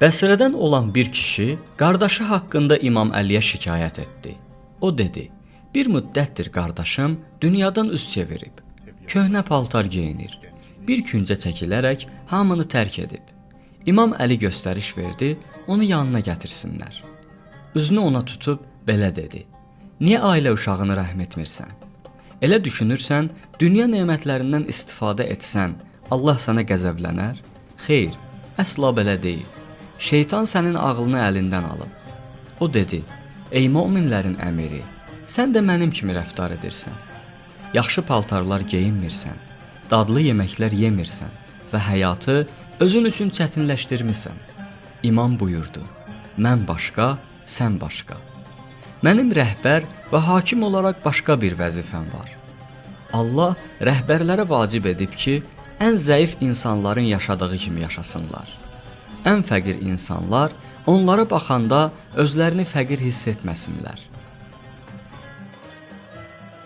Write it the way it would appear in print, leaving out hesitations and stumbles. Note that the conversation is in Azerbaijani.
Bəsrədən olan bir kişi qardaşı haqqında İmam Əliyə şikayət etdi. O dedi: "Bir müddətdir qardaşım dünyadan üz çevirib. Köhnə paltar geyinir. Bir küncə çəkilərək hamını tərk edib." İmam Əli göstəriş verdi, onu yanına gətirsinlər. Üzünü ona tutub belə dedi: "Niyə ailə uşağını rəhm etmirsən? Elə düşünürsən, dünya nemətlərindən istifadə etsən, Allah sənə qəzəblənər? Xeyr, əsla belə deyil. Şeytan sənin ağlını əlindən alıb." O dedi: "Ey möminlərin əmiri, sən də mənim kimi rəftar edirsən. Yaxşı paltarlar geyinmirsən, dadlı yeməklər yemirsən və həyatı özün üçün çətinləşdirmisən." İmam buyurdu: "Mən başqa, sən başqa. Mənim rəhbər və hakim olaraq başqa bir vəzifəm var. Allah rəhbərlərə vacib edib ki, ən zəif insanların yaşadığı kimi yaşasınlar. Ən fəqir insanlar onlara baxanda özlərini fəqir hiss etməsinlər.